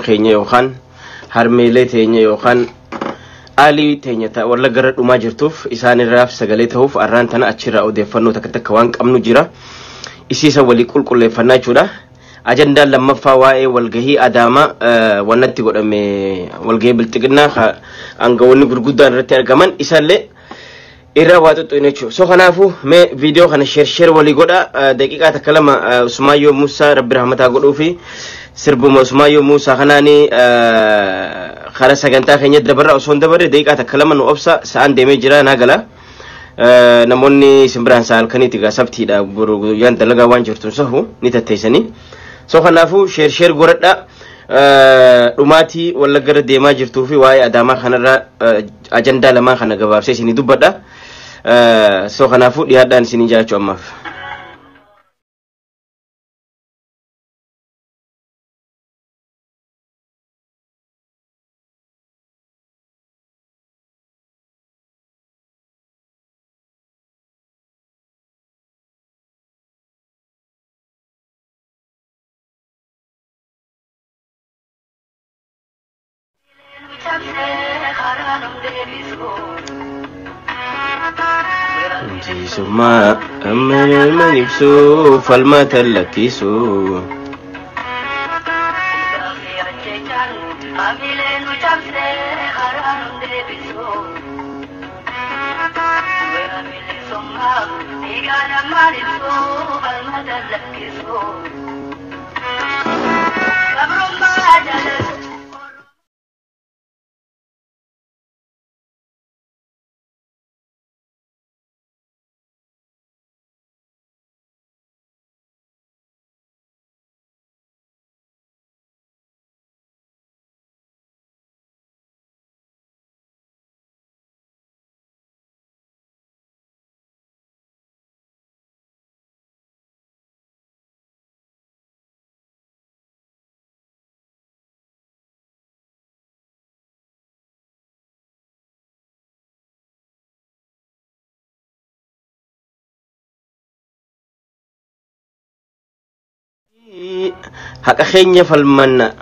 keenya yookaan harmeelee teenya yookaan aalii teenya Wallagga irra dhumaa jirtuuf isaanirraaf sagalee ta'uuf arraan tana achirraa odeeffannoo takka takka waan qabnu jira. Isiisa walii qulqulleeffannaa jechuudha. Ajandaan lammaffaa waa'ee walgahii Adaamaa wannatti godhame, walgahii bilxiginnaa aangawoonni gurguddaan irratti argaman, isallee irra waa xuxxuine jechuudha. So kanaafuu mee viidiyoo kana share share walii godha. Daqiiqaa takka lama Usmaayyoo Muusaa Rabbi rahmataa godhuu fi sirbuma Usmaayyoo Muusaa kanaanii karaa sagantaa keenya dabarra. Osoo hin dabarre daqiiqaa takka lama nu obsa, sa'aan deemee jira naa gala. Namoonni isin biraan sa'a halkaniiti gaa, sabtiidha, guyyaan dalagaa waan jirtu sahu ni tatteessanii. So kanaafuu share share godhadha. Dhumaatii Wallagga irra deemaa jirtuu fi waa'ee Adaamaa kanarra ajandaa lamaan kana gabaabsee isinii dubbadha. So kanaafuu dhiyaadhaan isinii jaachuu ammaaf. Bilisummaa amma nama ibsu falmata lakkisu. Haqa keenya falmanna,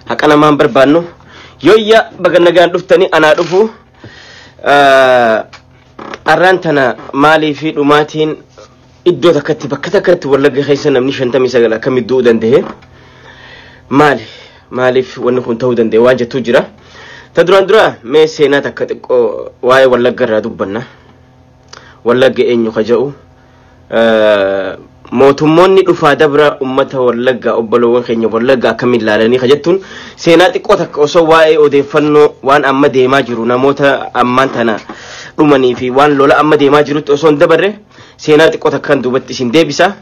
haqa namaan barbaannu. Yooyya, baga nagaan dhuftanii, anaa dhufu. Arraan tana maalii fi dhumaatiin iddoo takkatti, bakka takkatti, Wallagga keessa namni 59 akkamitti du'uu danda'e? Maali, maaliif wanni kun ta'uu danda'e waan jettuu jira. Ta duraan dura mee seenaa takka xiqqoo waa'ee Wallagga irraa dubbanna. Wallagga eenyu ka jedhu, mootummoonni dhufaa dabra ummata Wallaggaa, obboloowwan keenya Wallaggaa akkamiin ilaalanii ka jettuun, seenaa xiqqoo takka osoo waa'ee odeeffannoo waan amma deemaa jiru, namoota ammaan tana dhumanii fi waan lola amma deemaa jirutti osoo hin dabarre, seenaa xiqqoo takkaan duubatti isin deebisa.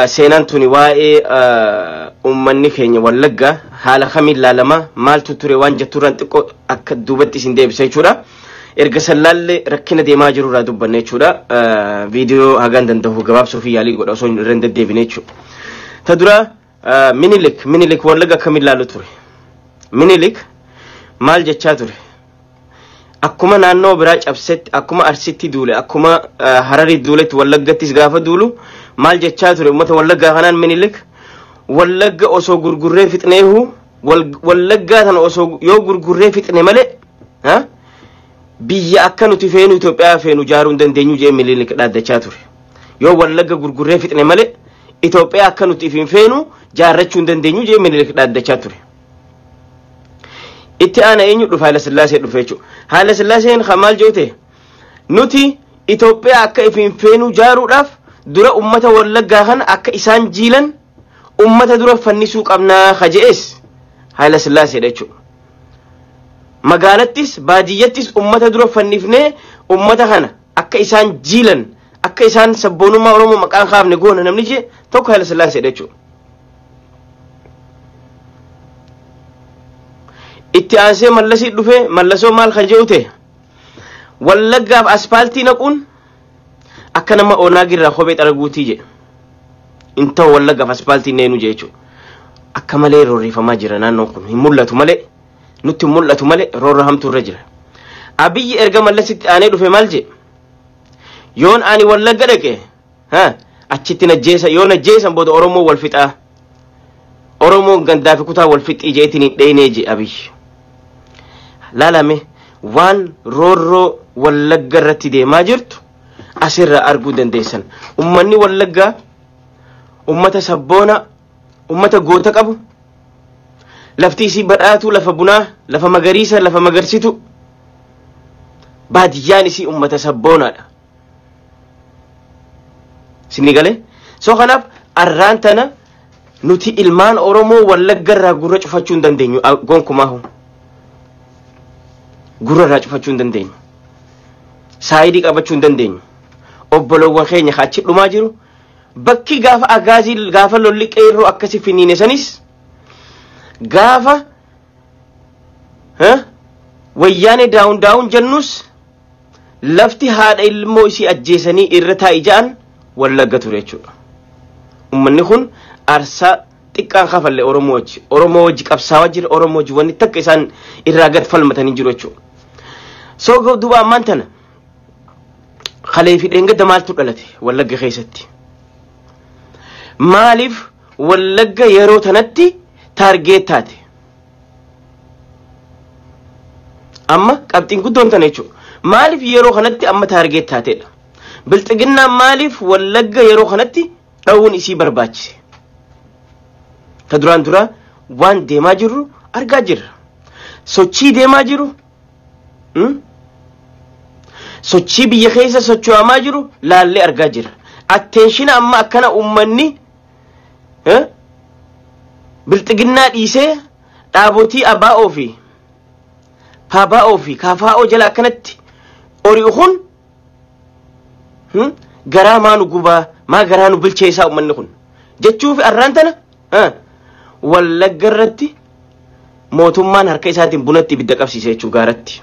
Seenaan tuni waa'ee uummanni keenya Wallaggaa haala kamiin ilaalamaa, maaltu ture waan jetturraan xiqqoo akka duubatti isin deebisa jechuudha. Erga sallaallee rakkina deemaa jiru irraa dubbanne jechuudha. Viidiyoo hagaan danda'u gabaabsuu fi yaalii godha osoo irra hin deddeebine jechuudha. Ta dura Minilik Wallagga akkamiin ilaalu ture? Minilik maal jechaa ture? Akkuma naannoo biraa cabsetti, akkuma Arsitti duule, akkuma Hararii duuletti, Wallaggattis gaafa duulu maal jechaa ture uummata Wallaggaa kanaan Minilik? Wallagga osoo gurgurree fixneehu, Wallaggaa tana osoo yoo gurgurree fixne malee biyya akka nuti feenu, Itoophiyaa feenu ijaaruu hin dandeenyu jee Minilik dhaaddachaa ture. Yoo Wallagga gurgurree fixne malee Itoophiyaa akka nuti ifin feenu jaarrachuu hin dandeenyu jee Minilik dhaaddachaa ture. Itti aana eenyu dhufa? Haayila Sillaasee dhufe jechuudha. Haayila Sillaaseen kan maal jedhu? Nuti Itoophiyaa akka ifin feenu jaaruudhaaf dura ummata Wallaggaa kana akka isaan jiilan ummata dura fannisuu qabnaa ka je'es Haayila Sillaaseedha jechuudha. Magaalattis baadiyyattis ummata dura fannifnee ummata kana akka isaan jiilan, akka isaan sabboonummaa Oromoo maqaan kaafne goona namni jee tokko Haayila Sillaaseedha jechuudha. Itti aansee Mallasii dhufee, Mallasoo maal kan jedhu ta'e? Wallaggaaf aspaaltii naquun akka nama Onaagirraa kophee xaraguutii jedhe. In ta'u, Wallaggaaf aspaaltii neenu jee jechuudha. Akka malee roorrifamaa jira naannoon kun, hin mul'atu malee, nutti hin mul'atu malee roorra hamtuu irra jira. Abiyyi erga Mallasitti aanee dhufe maal jedhe? Yoon ani Wallagga dhaqe achitti najjeessa, yoo najjeessan booda Oromoo wal fixaa. Oromoon gandaa fi kutaa wal fixii jeetiin hin dheenee je Abiyyi. Laalame waan roorroo Wallagga irratti deemaa jirtu asirraa arguu dandeessan. Ummanni Wallaggaa ummata sabboona, ummata goota qabu, lafti isii badhaatuu, lafa bunaa, lafa magariisa, lafa magarsitu, baadiyyaan isii ummata sabboonaadha. Sinni galee? So kanaaf arraan tana nuti ilmaan Oromoo Wallagga irraa gurra cufachuu hin dandeenyu gonkumaahu. Gurra irraa cufachuu hin dandeenyu. Saayidii qabachuu hin dandeenyu. Obbolowwan keenya achi dhumaa jiru. Bakki gaafa agaazii gaafa lolli qeerroo akkasi finiine sanis gaafa wayyaane daawun daawun jennus lafti haadha ilmoo isii ajjeesanii irra taa'i ja'an Wallagga ture jechuudha. Ummanni kun aarsaa xiqqaan kafalle Oromoo wajji. Oromoo wajji qabsaawaa jira. Oromoo wajji wanni takka isaan irraa gad falmatanii jiru jechuudha. So duuba ammaan tana kalee fi dheengadda maaltu dhalate Wallagga keessatti? Maaliif Wallagga yeroo tanatti target taate? Amma qabxiin guddoon tana jechuudha. Maaliif yeroo kanatti amma target taateedha? Bilxiginnaan maaliif Wallagga yeroo kanatti dha'uun isii barbaachise? Ta duraan dura waan deemaa jirru argaa jirra. Sochii deemaa jiru, sochii biyya keessa socho'amaa jiru laallee argaa jirra. Attention amma akkana uummanni bilxiginnaa dhiisee dhaabotii ABO fi PABO fi KFO jala akkanatti ori'u kun garaa maa nu gubaa, maa garaa nu bilcheessaa uummanni kun jechuufi arraan tana Wallagga irratti mootummaan harka isaatiin bunatti ibidda qabsiise jechuu gaaratti.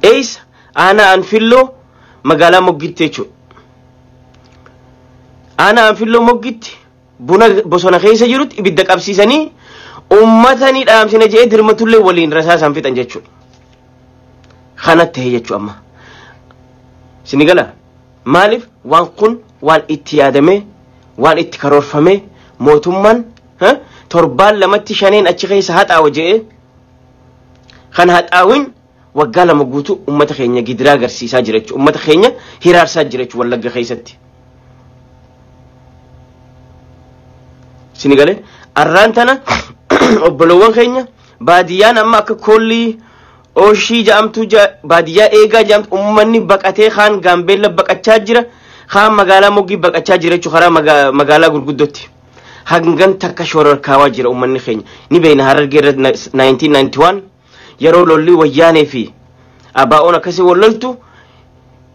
Eessa? Aanaa Anfilloo magaalaa Moggitti jechuudha. Aanaa Anfilloo Moggitti buna bosona keessa jirutti ibidda qabsiisanii uummata ni dhaamsina jedhee dirmatullee waliin rasaasaan fixan jechuudha. Kanatti ta'e jechuudha amma. Sini gala? Maaliif waan kun waan itti yaadamee waan itti karoorfamee mootummaan torbaan lamatti shaneen achi keessa haxaawa jedhee kan haxaawin waggaa 2 guutuu uummata keenya gidiraa agarsiisaa jira jechuudha. Uummata keenya hiraarsaa jira jechuudha Wallagga keessatti. Sini galee? Arraan tana obbolowwan keenya baadiyyaan amma akka kollii ooshii jedhamtu baadiyyaa eegaa jedhamtu uummanni baqatee kaan Gaambeella baqachaa jira, kaan magaalaa Moggii baqachaa jira jechuudha karaa magaalaa gurguddootti. Hangan takka shororkaawaa jira uummanni keenya. Ni beekna Harargee irra 1991 yeroo lolli wayyaanee fi ABO'n akkasii wal loltu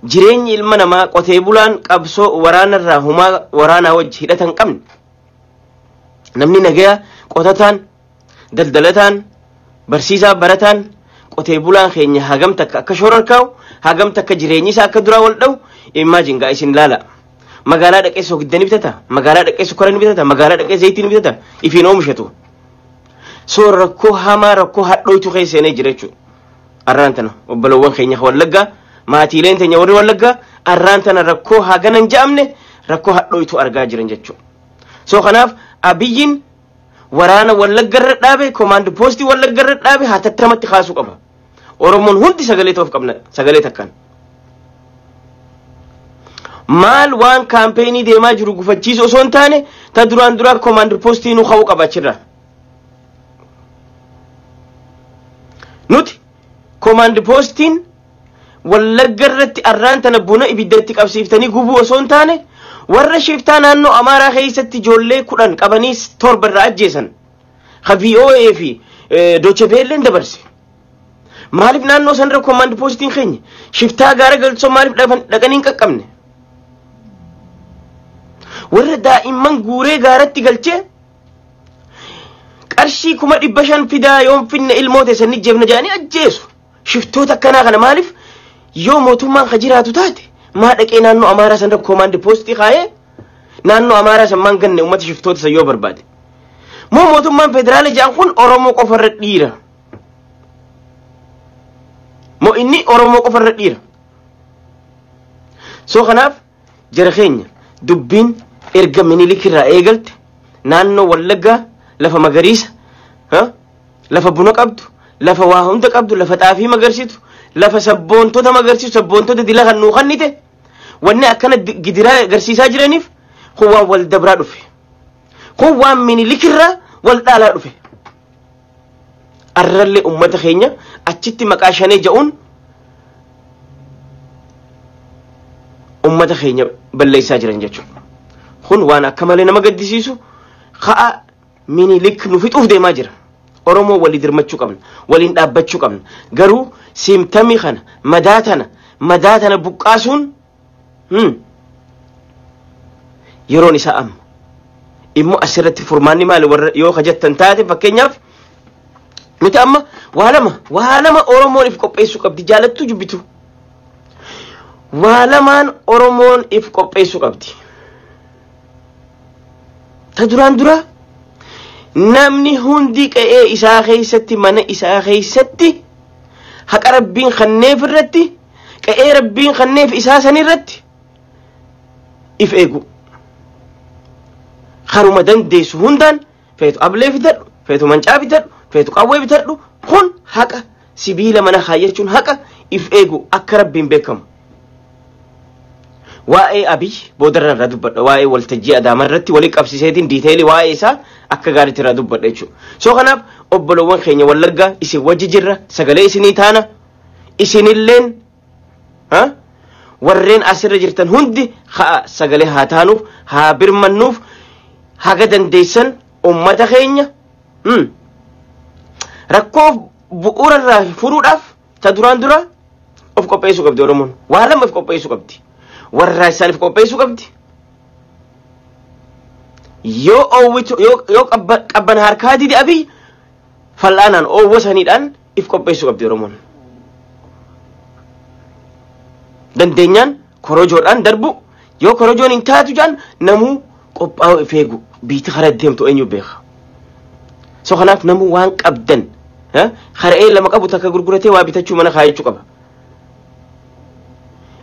jireenyi ilma namaa qotee bulaan qabsoo waraanarraa humaa waraanaa wajji hidhata hin qabne. Namni nagayaa qotataan, daldalataan, barsiisaa barataan qotee bulaan keenya hagam takka akka shororkaa'u, hagam takka jireenyi isaa akka duraa wal dha'u imagine gaa isin laala. Magaalaa dhaqee soogidda ni bitata, magaalaa dhaqee sukkara ni bitata, magaalaa dhaqee zayitii ni bitata, ifiin oomishatu. So rakkoo hamaa rakkoo hadhooytu keessa seenee jira jechuudha. Arraan tana obbolowwan keenya Wallaggaa, maatiileen teenya warri Wallaggaa arraan tana rakkoo hagana hin je'amne rakkoo hadhooytu argaa jiran jechuudha. So kanaaf Abiyyiin waraana Wallagga irra dhaabe, komaand poostii Wallagga irra dhaabe hatattamatti kaasuu qaba. Oromoon hundi sagalee ta'uuf qabna, sagalee takkaan. Maal waan kaampeenii deemaa jiru gufachiisu osoo hin taane ta duraan duraa komaand poostii nu ka'uu qaba achirraa. Nuti komaand poostiin Wallagga irratti arraan tana buna ibiddatti qabsiiftanii gubuu osoo hin taane warra shiftaa naannoo Amaaraa keessatti ijoollee 10 qabanii 7 irraa ajjeesan ka VOA fi Deutsche Wellen dabarse. Maaliif naannoo sanarra komaand poostiin keenya shiftaa gaara galchoo maaliif dhaqanii hin qaqqabne? Warra daa'imman guuree gaaratti galchee qarshii 500,000 fidaa yoon finne ilmoo teessan ni jeefna jedhanii ajjeesu. Shiftoota akkanaa kana maaliif yoo mootummaan ka jiraatu taate maa dhaqee naannoo Amaaraa sanarra komaand poostii kaayee naannoo Amaaraa san maan ganne uummata shiftoota san yoo barbaade. Moo mootummaan federaala jedhan kun Oromoo qofarra dhiira. Moo inni Oromoo qofarra dhiira. So kanaaf jara keenya dubbiin erga Minilik irraa eegalte naannoo Wallaggaa Lafa magariisa, lafa buna qabdu, lafa waa hunda qabdu, lafa xaafii magarsitu, lafa sabboontota magarsiisu, sabboontota dila kan nuu kennite, wanni akkana gidiraa agarsiisaa jiraniif kun waan wal dabraa dhufe. Kun waan Minilikirraa wal dhaalaa dhufe. Arrallee ummata keenya achitti maqaa Shanee ja'uun ummata keenya balleessaa jiran jechuudha. Kun waan akka malee nama gaddisiisu, ka'a Minilik nu fixuuf deemaa jira. Oromoo walii dirmachuu qabna, waliin dhaabbachuu qabna. Garuu symptomii kana, madaa tana buqqaasuun yeroon isaa amma. Immoo asirratti furmaanni maali warra yoo kajettan taate, fakkeenyaaf nuti amma waa lama Oromoon if qopheessuu qabdi, jaalattuu jibbitu. Waa lamaan Oromoon if qopheessuu qabdi. Ta duraan dura, namni hundi qe'ee isaa keessatti, mana isaa keessatti, haqa Rabbiin kanneef irratti, qe'ee Rabbiin kanneef isaa san irratti if eegu. Karuma dandeessu hundaan, feetu ablee bitadhu, feetu mancaa bitadhu, feetu qawwee bitadhu, kun haqa sibiila mana kaayyachuun haqa if eegu akka Rabbiin beekamu. Waa'ee Abiy boodarra irraa dubbadha. Waa'ee waltajjii Adaamaa irratti walii qabsiiseetiin detailii waa'ee isaa akka gaariitti irraa dubbadha jechuudha. So kanaaf obbolowwan keenya Wallaggaa, isin wajji jirra, sagalee isinii taana, isinilleen warreen asirra jirtan hundi haa sagalee haa taanuuf, haa birmannuuf, haga dandeessan ummata keenya rakkoo bu'uurarraa furuudhaaf ta duraan dura of qopheessuu qabdi Oromoon. Waa lama of qopheessuu qabdi. Warraa isaaniif qopheessuu qabdi. Yoo oowwitu, yoo qabban harkaa didi Abiy, fal'aanaan oowwa saniidhaan if qopheessuu qabdi Oromoon. Dandeenyaan korojoodhaan darbu, yoo korojoon hin taatu jaan, namuu qophaa'u, if eegu, biitti karaa deemtu eenyu beeka. So kanaaf namuu waan qabdan har'ee lama qabu takka gurguratee waa bitachuu, mana kaayachuu qaba.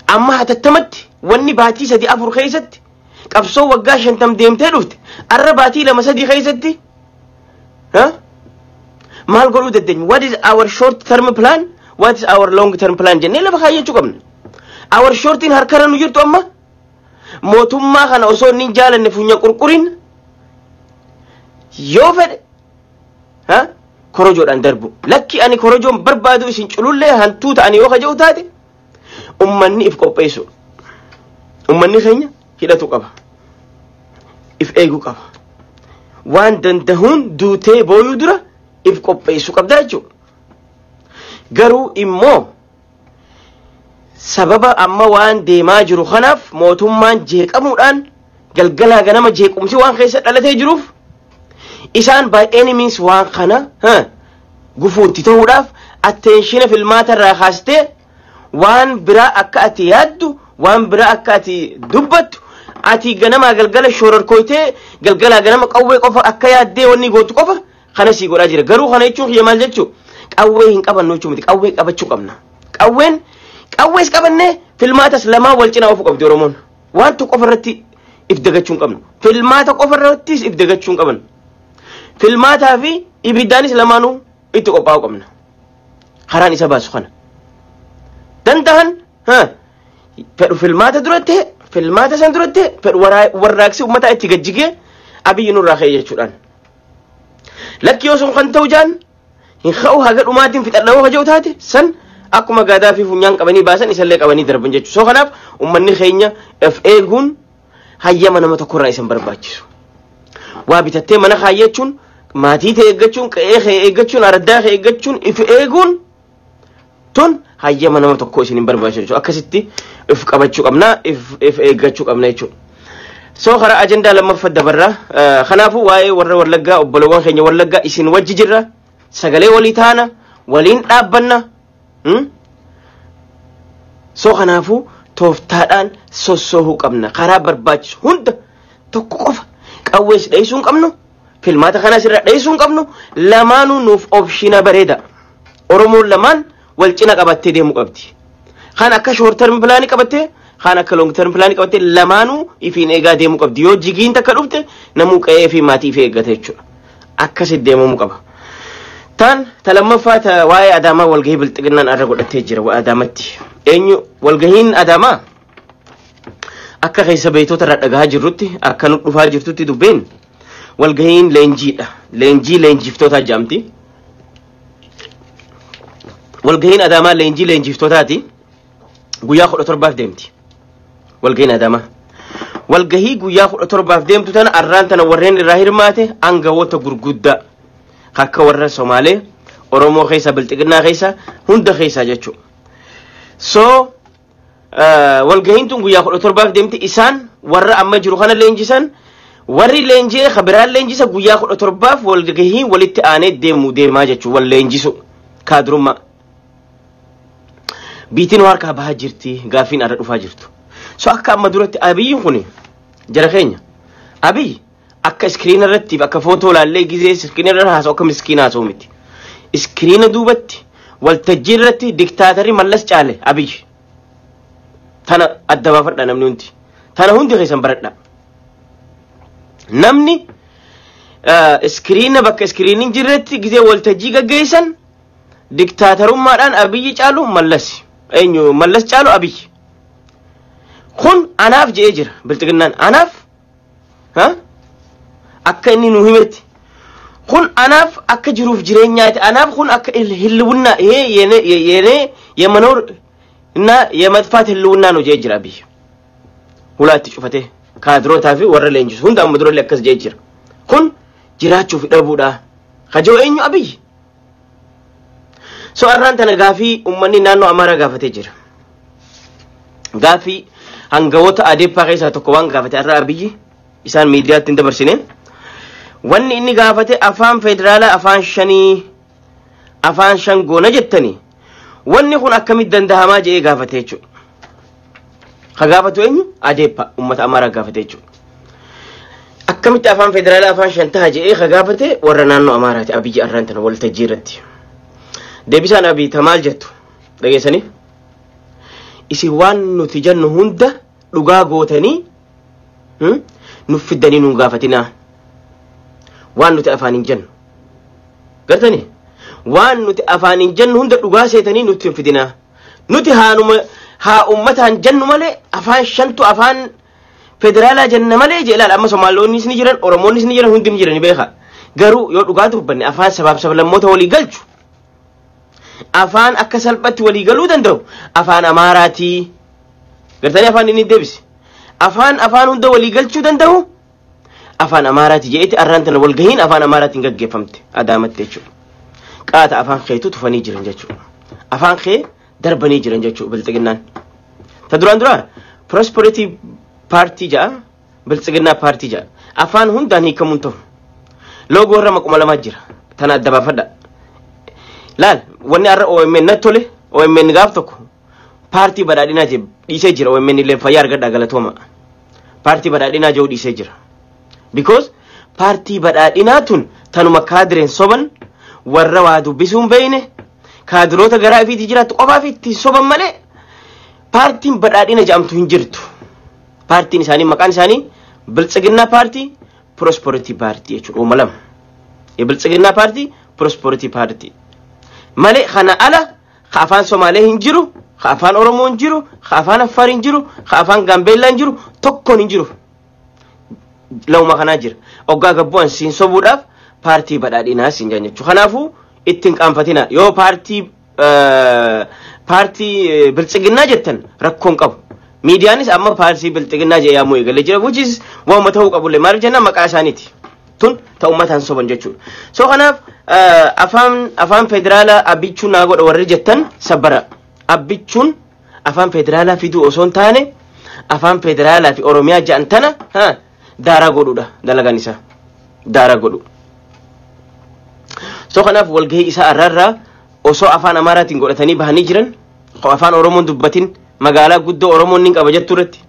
Amma hatattamatti wanni baatii 3 4 keessatti qabsoo waggaa 50 deemtee dhufte, arra baatii 2 3 keessatti maal godhuu dandeenya? What is our short term plan? What is our long term plan? Jennee lafa kaayyachuu qabna. Our shortiin harkarra nu jirtu amma mootummaa kana osoo inni hin jaalanne funya qurqurin, yoo fedhe korojoodhaan darbu. Lakki, ani korojoon barbaadu, isin culullee hantuu ta'anii yoo kaja'u taate, ummanni if qopheessu. Ummanni keenya hidhatu qaba. If eeguu qaba. Waan dandahuun duutee booyuu dura if qopheessuu qabda jechuudha. Garuu immoo sababa amma waan deemaa jiru kanaaf mootummaan jeeqamuudhaan galgalaa ganama jeequmsi waan keessa dhalatee jiruuf, isaan by any means waan kana gufuutti ta'uudhaaf attention filmaata irraa kaastee waan biraa akka ati yaaddu, waan biraa akka ati dubbattu, ati ganamaa galgala shororkoytee galgalaa ganama qawwee qofa akka yaaddee wanni gootu qofa kana sii godhaa jira. Garuu kana jechuun kiyya maal jechuu? Qawwee hin qabannu jechuu miti. Qawwee qabachuu qabna. Qawween qawwees qabannee filmaatas lamaan wal cinaa oofuu qabdi Oromoon. Waan tokko qofa irratti if dagachuu hin qabnu. Filmaata qofa irrattis if dagachuu hin qaban. Filmaataa fi ibiddaanis lamaanuu itti qophaa'uu qabna. Karaan isa baasu kana. Danda'an fedhu filmaata duratti, filmaata san duratti fedhu warraaqsi uummataa itti gajjigee Abiyyi nurraa ka'e jechuudhaan. Lakki, yoo sun kan ta'u jaan hin ka'u, haga dhumaatiin fixadha yoo kaja'u taate, san akkuma gaadaa fi funyaan qabanii baasan isallee qabanii darban jechuudha. So kanaaf uummanni keenya of eeguun hayyama nama tokkorraa isan barbaachisu. Waa bitattee mana kaayyachuun, maatii ta'e eeggachuun, qe'ee kee eeggachuun, araddaa kee eeggachuun, if eeguun tun hayyama nama tokko isin hin barbaachisu jechuudha. Akkasitti if qabachuu qabna, if eeggachuu qabna jechuudha. So karaa ajandaa lammaffaa dabarraa. Kanaafuu waa'ee warra Wallaggaa, obbolowwan keenya Wallaggaa, isin wajji jirra, sagalee walii taana, waliin dhaabbanna. So kanaafuu tooftaadhaan sossoohuu qabna karaa barbaachisu hunda. Tokko qofa qawwees dheessuu hin qabnu, filmaata kanas irra dheessuu hin qabnu. Lamaanuu nuuf option bareeda. Oromoon lamaan wal cina qabattee deemuu qabdi. Kan akka short term planii qabattee, kan akka long term planii qabattee, lamaanuu ifiin eegaa deemuu qabdi. Yoo jigiin takka dhufte, namuu qe'ee fi maatii ifee eeggata jechuudha. Akkasitti deemamuu qaba. Taan talammaffaa waa'ee Adaamaa walgahii bilxiginnaan irra godhatee jira Adaamatti. Eenyu walgahiin Adaamaa akka keessa beeytoota irraa dhagahaa jirrutti akka nu dhufaa jirtutti dubbeen walgahiin leenjiidha. Leenjii leenjiftootaa jedhamti. Walgahiin Adaamaa leenjii leenjiftootaati. Guyyaa 17 deemti. Walgahiin Adaamaa. Walgahii guyyaa 17 deemtu tana arraan tana warreen irraa hirmaate aangawoota gurguddaa akka warra Somaalee, Oromoo keessa, Bilxiginnaa keessa, hunda keessa jechuudha. So walgahiin tun guyyaa 17 deemti. Isaan warra amma jiru kana leenjisan, warri leenji'ee kabiraan leenjisa guyyaa 17 walgahiin walitti aanee deemu deemaa jechuudha. Wal leenjisu kaadurummaa. Biitiin harkaa bahaa jirti gaaffiin arra dhufaa jirtu. So akka amma duratti Abiyyiin kun jara keenya Abiyyi akka iskiriina irratti akka footoo laallee gizee iskiriina irra haasa'u akka miskiina haasa'u miti. Iskiriina duubatti waltajjii irratti diktaatarri Mallas caale Abiyyi. Tana adda baafadha namni hundi. Tana hundi keessan baradha. Namni iskiriina bakka iskiriiniin jirretti gizee waltajjii gaggeessan diktaatarummaadhaan Abiyyi caalu Mallas. Eenyu Mallas caalu Abiyyi. Kun anaaf je'ee jira bilxiginnaan anaaf akka inni nu himetti kun anaaf akka jiruuf jireenyaati anaaf kun akka ህልውና ይሄ የኔ የመኖር እና የመጥፋት ህልውና ነው je'ee jira Abiyyi. Hulaatti cufatee kaadirotaa fi warra leenjisu hunda amma durallee akkas je'ee jira. Kun jiraachuuf dhabuudha. Kajoo eenyu Abiyyi. So arraan tana gaafii uummanni naannoo Amaaraa gaafatee jira. Gaafii hangawoota Adeppaa keessaa tokko waan gaafate har'a Abiyyi isaan miidiyaatti hin dabarsine. Wanni inni gaafate afaan federaalaa afaan shanii afaan shan goona jettanii wanni kun akkamitti dandahamaa jedhee gaafate jechuudha. Ka gaafatu eenyu? Adeppaa uummata Amaaraa gaafate jechuudha. Akkamitti afaan federaalaa afaan shan taha jedhee ka gaafate warra naannoo Amaaraati Abiyyi arraan tana waltajjii irratti. Deebisaan Abiyyi ta maal jettu dhageessanii? Isin waan nuti jennu hunda dhugaa gootanii nuuf fiddanii nuun gaafatinaa. Waan nuti afaan hin jennu. Gartanii? Waan nuti afaan hin jennu hunda dhugaa seetanii nutti hin fidinaa. Nuti haanuma haa uummataan jennu malee afaan shantu afaan federaalaa jenna malee jee ilaala. Amma Somaaloonnis ni jiran, Oromoonnis ni jiran, hundi ni jiran beeka. Garuu yoo dhugaa dubbanne afaan sabaaf sablammoota walii galchu. Afaan akka salphatti walii galuu danda'u afaan Amaaraatii. Gartanii afaan inni deebise. Afaan afaan hunda walii galchuu danda'u afaan Amaaraati je'eeti arraan tana walgahiin afaan Amaaraatiin gaggeeffamte Adaamatti jechuudha. Qaata afaan keetu tufanii jiran jechuudha. Afaan kee darbanii jiran jechuudha bilxiginnaan. Ta duraan dura Prosperity Party ja'a Bilxiginnaa Paartii ja'a. Afaan hundaan hiikamuun ta'u. Loogoo irra maquma lamaa jira. Tana adda baafadha. Laal wanni har'a OMN natti tole OMN gaaf tokko paartii badhaadhinaa jee dhiisee jira. OMN illee fayyaa argadhaa galatooma. Paartii badhaadhinaa jedhu dhiisee jira. Because paartii badhaadhinaa tun tanuma kaadireen soban warra waa dubbisuu hin beekne kaadiroota garaa ifiitii jiraattu qofaaf itti soban malee paartiin badhaadhina jedhamtu hin jirtu. Paartiin isaanii maqaan isaanii Biltsiginnaa Paartii Prosperity Paartii jechuudha. Uuma lama. Biltsiginnaa Paartii Prosperity Paartii. Malee kana ala ka afaan Somaalee hin jiru, ka afaan Oromoo hin jiru, ka afaan Affaar hin jiru, ka afaan Gaambeellaa hin jiru, tokkoon hin jiru. Lauma kanaa jira. Oggaa gabbu'an siin sobuudhaaf paartii badhaadhinaa siin jedhan jechuudha. Kanaafuu ittiin qaanfatina. Yoo paartii biltsiginnaa jettan rakkoon qabu. Miidiyaanis amma paartii biltsiginnaa jedhee yaamuu eegalee jira. Which is waanuma ta'uu qabullee maaliif jennaan maqaa isaaniiti. Tun ta'u uummataan soban jechuudha. So kanaaf afaan federaalaa abbichuun naa godha warri jettan sabbara. Abbichuun afaan federaalaa fiduu osoo hin taane afaan federaalaa fi Oromiyaa jedhan tana daaraa godhuudha dalagaan isaa. Daaraa godhu. So kanaaf walgahii isaa arraarraa osoo afaan Amaaraatiin godhatanii bahanii jiran afaan Oromoon dubbatin magaalaa guddoo Oromoon ni qaba jettu irratti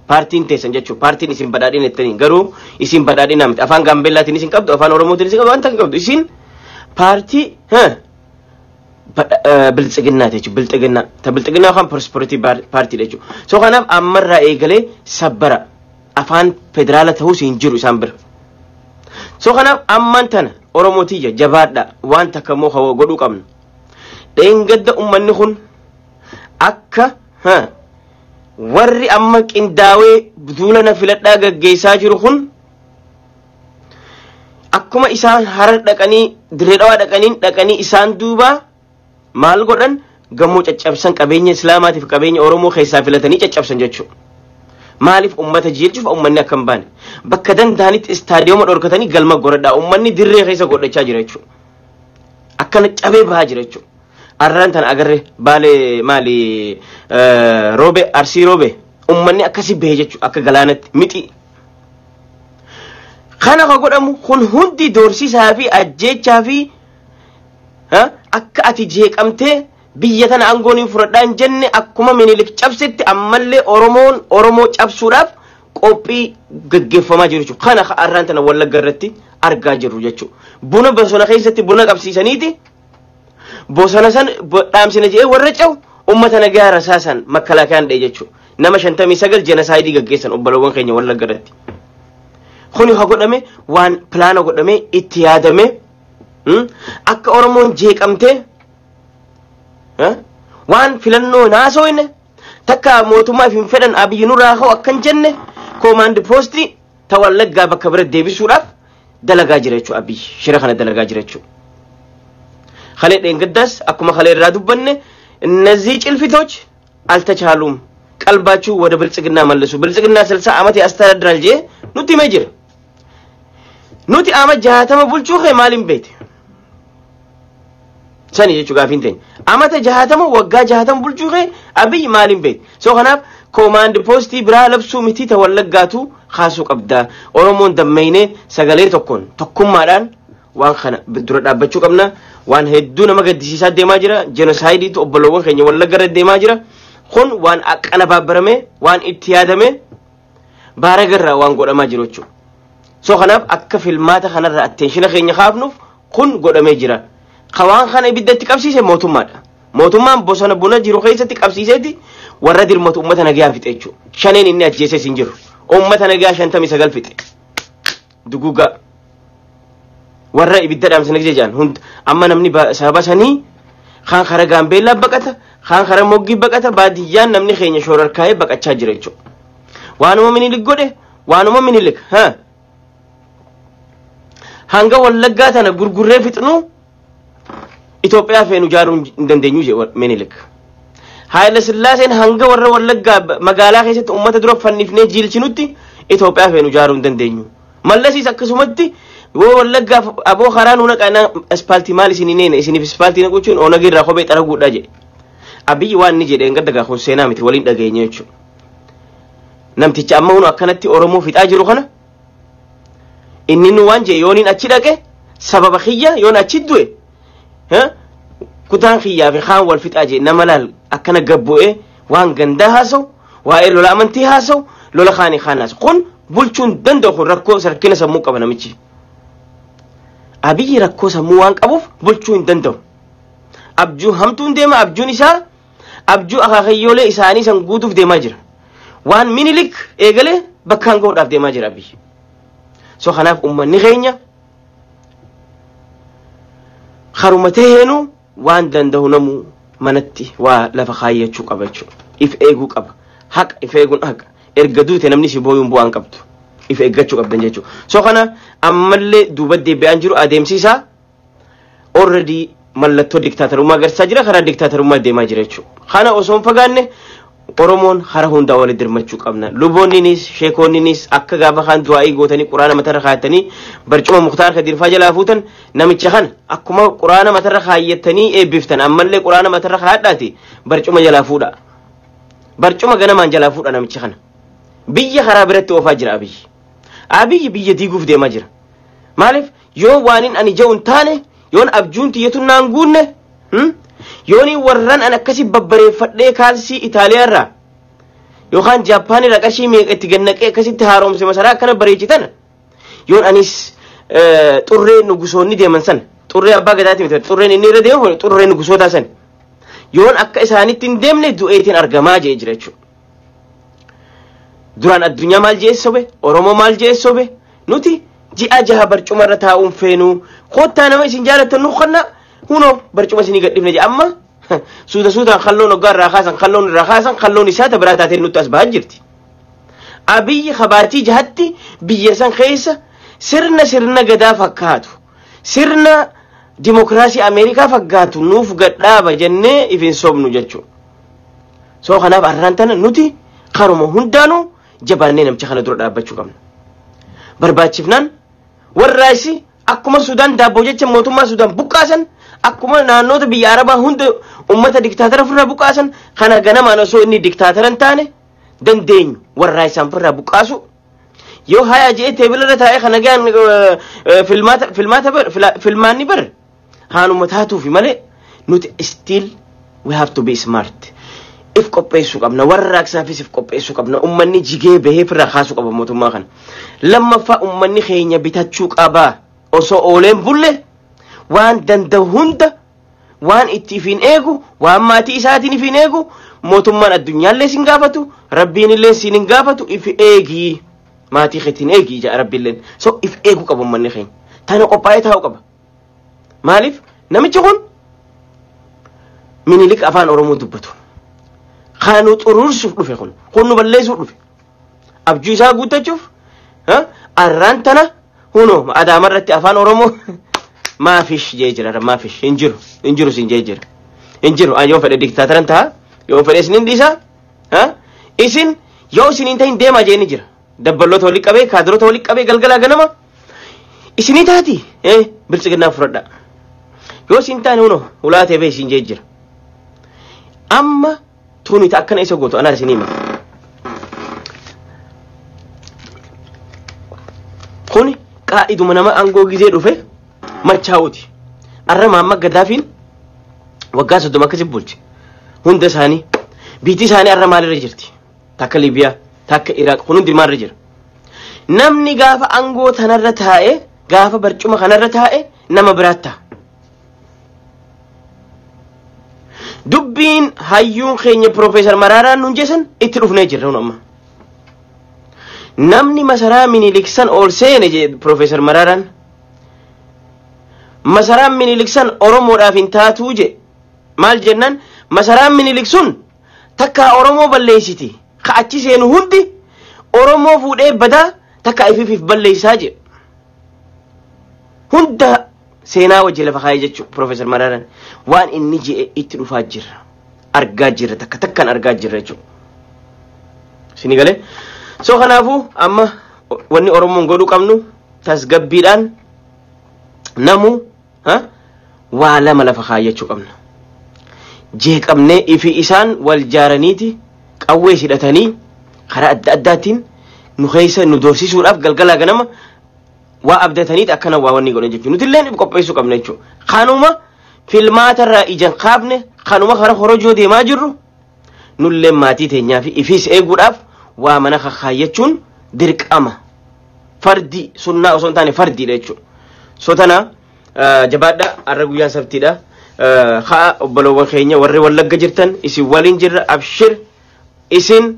paartiin teessan jechuudha. Paartiin isin badhaadhina jettanii garuu isin badhaadhina miti. Afaan Gaambeellaatiin isin qabdu, afaan Oromootiin isin qabdu, wanta hin qabdu. Isin paartii biltsiginnaati jechuudha. Biltsiginnaa. Ta biltsiginnaa yookaan Prosperity Paartii jechuudha. So kanaaf ammarraa eegalee sabbara afaan federaala ta'uus hin jiru isaan bira. So kanaaf ammaan tana Oromoo tiyya jabaadha waan takka immoo godhuu qabna. Dheengadda ummanni kun akka warri amma qindaawee duula na filadhaa gaggeessaa jiru kun akkuma isaan Harar dhaqanii Dirree Dhawaa dhaqanii isaan duuba maal godhan gamoo caccabsan qabeenya Islaamaatiif qabeenya Oromoo keessaa filatanii caccabsan jechuudha. Maaliif ummata jechuuf ummanni akka hin baane bakka danda'anitti istaadiyooma dhorkatanii galma godhadhaa ummanni dirree keessa godhachaa jira jechuudha. Akkana cabee bahaa jira jechuudha. Arraan tana agarre Baalee maali Roobe Arsii Roobe ummanni akkasi bahe jechuudha akka galaanatti mixi. Kana ka godhamu kun hundi doorsisaa fi ajjeechaa fi akka ati jeeqamtee biyya tana aangoon hin fudhadhaa hin jenne akkuma Minilik cabsetti ammallee Oromoon Oromoo cabsuudhaaf qophii gaggeeffamaa jiru jechuudha. Kana arraan tana Wallagga irratti argaa jirru jechuudha. Buna bosona keessatti buna qabsiisaniiti bosona san dhaamsina jedhee warra ce'u uummata nagaa rasaasan makkalaakayaan dha'e jechuudha. Nama 59 jenosaayidii gaggeessan obbolowwan keenya Wallagga irratti. Kuni haa godhame waan pilaana godhame itti yaadame akka Oromoon jeeqamtee waan filannoo naasooyne takka mootummaa hin fedhan Abiyyi nurraa ka'u akkan jenne koomaandi poostii ta Wallaggaa bakka bira deebisuudhaaf dalagaa jira jechuudha Abiyyi shira kana dalagaa jira jechuudha. Kalee dheengaddaas akkuma kalee irraa dubbanne እነዚህ ጭልፊቶች አልተቻሉም ቀልባችሁ ወደ ብልጽግና መልሱ ብልጽግና 60 ዓመት ያስተዳድራል ጄ ኑቲ መጅር ኑቲ አመት ጃተመ ቡልቹ ኸ ማሊም ቤት ሰኒ ጀቹ ጋፊን ተኝ አመተ ጃተመ ወጋ ጃተመ ቡልቹ ኸ አብይ ማሊም ቤት ሶ ከናፍ ኮማንድ ፖስቲ ብራ ለብሱ ሚቲ ተወለጋቱ ካሱ ቀብዳ ኦሮሞን ደመይኔ ሰገሌ tokkoon tokkummaadhaan waan kana dura dhaabbachuu qabna. Waan hedduu nama gaddisiisaa deemaa jira. Jenosaayidiitu obbolowwan keenya Wallagga irra deemaa jira. Kun waan akkana baabbarame waan itti yaadame baaragarraa waan godhamaa jiru jechuudha. So kanaaf akka filmaata kanarra attenshina keenya kaafnuuf kun godhamee jira. Waan kana ibiddatti qabsiise mootummaadha. Mootummaan bosona buna jiru keessatti qabsiiseeti warra dirmatu uummata nagaa fixe jechuudha. Shaneen inni ajjeeses hin jiru. Uummata nagaa 59 fixe. Dugugaa. Warra ibidda dhaamsina jejaan hund amma namni sababa sanii kaan kara Gaambeellaa baqata kaan kara Moggii baqata baadiyyaan namni keenya shoorarkaa'ee baqachaa jira jechuudha. Waanuma Minilik godhe waanuma Minilik hanga Wallaggaa tana gurgurree fixnu Itoophiyaa feenu ijaaruu hin dandeenyu jedhe Minilik. Haayila Sillaaseen hanga warra Wallaggaa magaalaa keessatti uummata dura fannifnee jiilchinutti Itoophiyaa feenu ijaaruu hin dandeenyu. Mallasiis akkasumatti yoo Wallaggaa aboo karaa nuuna qanaa ispaaltii maal isin neene isiniif ispaaltii naquchuun Oonag irraa kophee xaraguudha jedhe. Abiyyi waan inni jedhe gadda gaa kun seenaa miti waliin dhageenye jechuudha. Namticha amma hunu akkanatti Oromoo fixaa jiru kana inni nu waan jedhe yooniin achi dhaqe sababa kiyya yoon achi du'e kutaan kiyyaa fi kaan wal fixaa jedhe nama laal akkana gabbu'ee waan gandaa haasa'u waa'ee lola amantii haasa'u lola kaanii kaan haasa'u kun bulchuun danda'u kun rakkoo sarkina sammuu qaba namichi. Abiyyi rakkoo sammuu waan qabuuf bulchuu hin danda'u. Abjuu hamtuun deema abjuun isaa abjuu akaakayyoolee isaanii san guutuuf deemaa jira. Waan Minilik eegalee bakkaan gahuudhaaf deemaa jira Abiyyi. So kanaaf uummanni keenya haruma taheenuu waan danda'u namuu manatti waa lafa kaayyachuu qaba jechuudha. If eeguu qaba. Haqa if eeguun haqa. Erga duute namni si booyuun bu'aan qabdu. If eeggachuu qabdan jechuudha. So kana ammallee duuba deebi'aan jiru adeemsi isaa already mallattoo diktaatarummaa agarsiisaa jira karaa diktaatarummaa deemaa jira jechuudha. Kana osoo hin fagaanne Oromoon hara hundaa walitti dirmachuu qabna. Luboonninis sheekoonninis akka gaafa kaan du'aa'ii gootanii quraana matarra kaayatanii barcuma Muktaar Kadirfaa jalaa fuutan namicha kana akkuma quraana matarra kaayyattanii eebbiftan ammallee quraana matarra kaayadhaati barcuma jalaa fuudha. Barcuma ganamaan jalaa fuudha namicha kana. Biyya karaa biratti oofaa jira Abiyyi. Abiyyi biyya diiguuf deemaa jira. Maaliif yoo waanin ani ja'u hin taane yoon abjuun tiyyatu naan guunne yooni warran an akkasi babbareeffadhee kaalsii Itaaliyaarraa yookaan Jaappaanirraa qarshii meeqa itti gannaqee akkasitti haaromse masaraa akkana bareechitan yoon anis xurree nugusoonni deeman san xurree abbaa gadaati miti xurreen inni irra deemu xurree nugusootaa san yoon akka isaanitti hin deemne du'eetiin argamaa jee jira jechuudha. Duraan addunyaa maal jee sobe Oromoo maal jee sobe nuti Ji'a 6 barcumarra taa'uun feenu. Kottaa nama isin jaalattan nu kanna hunoo barcuma isinii gadhiifne jedhe. Amma suuta suutaan kalloon hoggaa irraa kaasan, kalloon irraa kaasan, kalloon isaa ta biraa taateen nutti as bahaa jirti. Abiyyi kabaatii jahatti biyya san keessa sirna gadaa fakkaatu, sirna dimokiraasii Ameerikaa fakkaatu nuuf gadhaaba jennee ifin sobnu jechuudha. So kanaaf arraan tana nuti karuma hundaanuu jabaannee namicha kana dura dhaabbachuu qabna. Barbaachifnaan warraasi akkuma Sudaan daabboo jecha mootummaa Sudaan buqqaasan, akkuma naannoota biyya Arabaa hunda ummata diktaatara ofirraa buqqaasan kana ganamaan osoo inni diktaatara hin taane dandeenyu warraa isaan ofirraa buqqaasu. Yoo haya je'ee teebilarra taa'ee kana gaan filmaata filmaanni bar haanuma taatuufi malee nuti still we have to be smart. If qopheessuu qabna, warraaqsaafis if qopheessuu qabna. Ummanni jigee bahee ofirraa kaasuu qaba mootummaa kana. Lammaffaa ummanni keenya bitachuu qaba. Osoo ooleen bulle waan danda'u hunda waan itti ifiin eegu, waan maatii isaatiin ifiin eegu, mootummaan addunyaallee sin gaafatu, rabbiin illee sin hin gaafatu, if eegii maatii keetiin eegii jedha rabbiilleen. So if eeguu qaba ummanni keenya. Tana qophaa'ee taa'uu qaba. Maaliif namichi kun Minilik afaan Oromoo dubbatu. Kaanu xuruursuuf dhufe kun nu balleessuuf dhufe. Abjuu isaa guuttachuuf arraan tana hunoo Adaamarratti afaan Oromoo maafish jee jira, maafish hin jiru, hin jiru sin jee jira. Hin jiru, yoo fedhe diktaataran ta'a, yoo fedhe isin dhiisa, isin yoo isin hin ta'in deemaa jee ni jira. Dabballoota walii qabee, kaadiroota walii qabee galgalaa ganama isinii taati biltsiginnaa fudhadha. Yoo isin taane hunoo ulaatee bee isin jee jira. Amma tuni ta akkana isa gootu anaa isin hima. Kuni qaa'iduma nama aangoo gizee dhufe machaa'uuti. Arra Maamma Gaddaafiin waggaa 30 akkasi bulche. Hunda isaanii biitti isaanii arra maalirra jirti? Takka Liibiyaa, takka Iraaq, kun hundi maalirra jira? Namni gaafa aangoo tanarra taa'e, gaafa barcuma kanarra taa'e nama biraatti ta'a. Dubbiin hayyuun keenya Piroofeesar Maraaraan nuun jeessan itti dhufnee jirra hun amma. Namni masaraa Minilik san ol seene jedhe Piroofeesar Maraaraan. Masaraan Minilik san Oromoodhaaf hin taatuu jedhe. Maal jennaan masaraan Minilik sun takka Oromoo balleessiti. Ka achi seenu hundi Oromoo fuudhee badaa takka ifiif balleessaa jedhe. Hunda seenaa wajji lafa kaayee jechuudha Piroofeesar Maraaraan. Waan inni je'e itti dhufaa jirra. Argaa jirra, takka takkaan argaa jirra jechuudha. Isinii galee? So kanaafuu amma wanni Oromoon godhuu qabnu tasgabbiidhaan namu waa lama lafa kaayyachuu qabna. Jeeqamnee ifi isaan wal jaaraniiti qawwee hidhatanii karaa adda addaatiin nu keessa nu doorsisuudhaaf galgalaa ganama waa abdataniiti akkana waa wanni godhan jechuudha. Nuti illee qopheessuu qabna jechuudha. Kanuma filmaatarraa ijaan kaafne, kanuma karaa horojoo deemaa jirru nullee maatii teenyaa fi ifiis eeguudhaaf waa mana kakaayyachuun dirqama. Fardi sunnaa osoo hin taane fardiidha jechuudha. So tana jabaadha, har'a guyyaan sabtiidha. Haa obboloowwan keenya warri Wallagga jirtan isin waliin jirra, abshir isin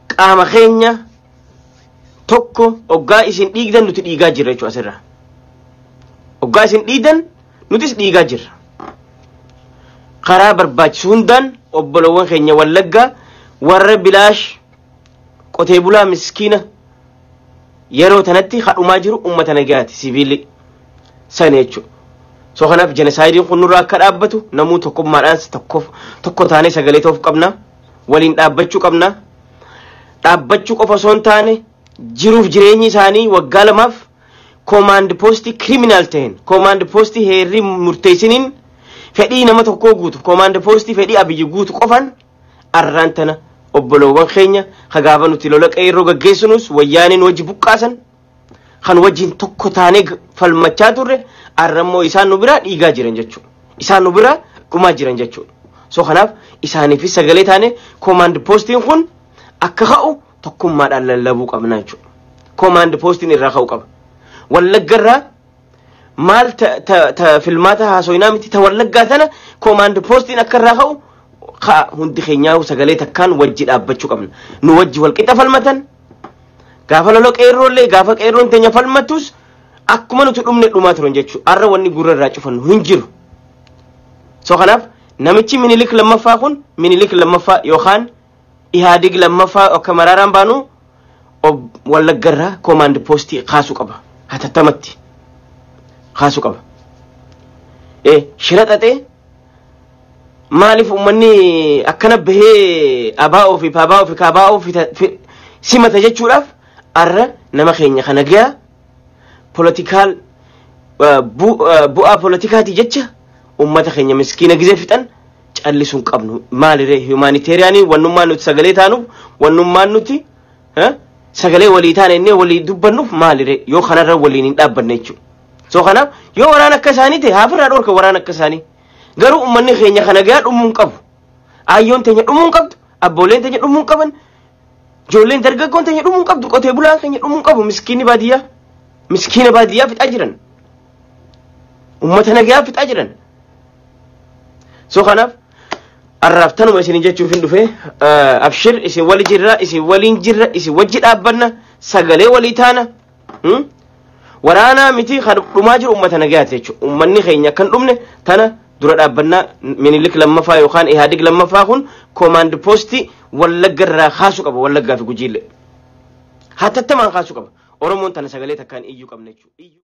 qaama keenya tokko. Oggaa isin dhiigdan nuti dhiigaa jirra jechuudha asirraa. Oggaa isin dhiigdan nutis dhiigaa jirra. Karaa barbaachisu hundaan obboloowwan keenya Wallaggaa warra bilaash qotee bulaa miskiina yeroo tanatti hadhumaa jiru uummata nagaati sibiilli sana jechuudha. So kanaaf jenosaayidiin kun nurraa akka dhaabbatu namuu tokkummaadhaan tokko taanee sagalee ta'uuf qabna. Waliin dhaabbachuu qabna. Dhaabbachuu qofa osoo hin taane jiruuf jireenyi isaanii waggaa 2f koomaand poostii criminal ta'een, koomaand poostii heerri murteessiniin fedhii nama tokkoo guutu, koomaand poostii fedhii Abiyyi guutu qofan arraan tana obboloowwan keenya kagaafa nuti lola qeerroo gaggeessinus wayyaaniin wajji buqqaasan kan wajjin tokko taanee falmachaa turre arrammoo isaan nu biraa dhiigaa jiran jechuudha. Isaan nu biraa dhumaa jiran jechuudha. So kanaaf isaaniifis sagalee taane koomaand poostiin kun akka ka'u tokkummaadhaan lallabuu qabna jechuudha. Koomaand poostiin irraa ka'uu qaba. Wallaggarraa maal ta filmaata haasoyinaa miti, ta Wallaggaa tana koomaand poostiin akka irraa ka'u ka'a hundi keenyaa sagalee takkaan wajji dhaabbachuu qabna. Nu wajji walqixa falmatan gaafa lola qeerroollee gaafa qeerroon teenya falmattus Akkuma nuti dhumne dhumaa turan jechuudha. Har'a wanni gurra irraa cufannu hin jiru. So kanaaf namichi Minilik lammaffaa kun, Minilik lammaffaa yookaan Ihaadig lammaffaa akka maraaraan baanu, Wallaggarraa command postii kaasuu qaba. Hatattamatti kaasuu qaba. Shira xaxee maaliif uummanni akkana bahee abaa'oo fi paabaa'oo fi kaabaa'oo fi simata jechuudhaaf, arra nama keenya kana gayaa political bu'aa poolitikaati jecha ummata keenya miskiina gizee fixan callisuun qabnu. Maaliree, humanitarianii wannummaan nuti sagalee taanuuf, wannummaan nuti sagalee walii taane innee walii dubbannuuf maaliree, yoo kanarra waliin hin dhaabbanne jechuudha. So kanaaf yoo waraana akka isaanii ta'e haafirraa dhorka waraana akka isaanii. Garuu uummanni keenya kana gahaa dhumuu hin qabu. Ayyoon teenya dhumuu hin qabdu. Abbooleen teenya dhumuu hin qaban. Ijoolleen dargaggoon teenya dhumuu hin qabdu. Qotee bulaan keenya dhumuu hin qabu. Miskiinni baadiyyaa. Miskiina baadiyyaa fixaa jiran. Uummata nagayaa fixaa jiran. So kanaaf arraaf tanuma isin jechuuf hin dhufe. Abshir, isin wali jirra, isin waliin jirra, isin wajji dhaabbanna, sagalee walii taana. Waraanaa miti, kan dhumaa jiru uummata nagayaati jechuudha. Uummanni keenya kan dhumne tana dura dhaabbannaa. Minilik lammaffaa yookaan Ihaadig lammaffaa kun command postii Wallagga irraa kaasuu qaba, Wallaggaa fi Gujiillee. Hatattamaan kaasuu qaba. Oromoon tana sagalee takkaan iyyuu qabna jechuudha.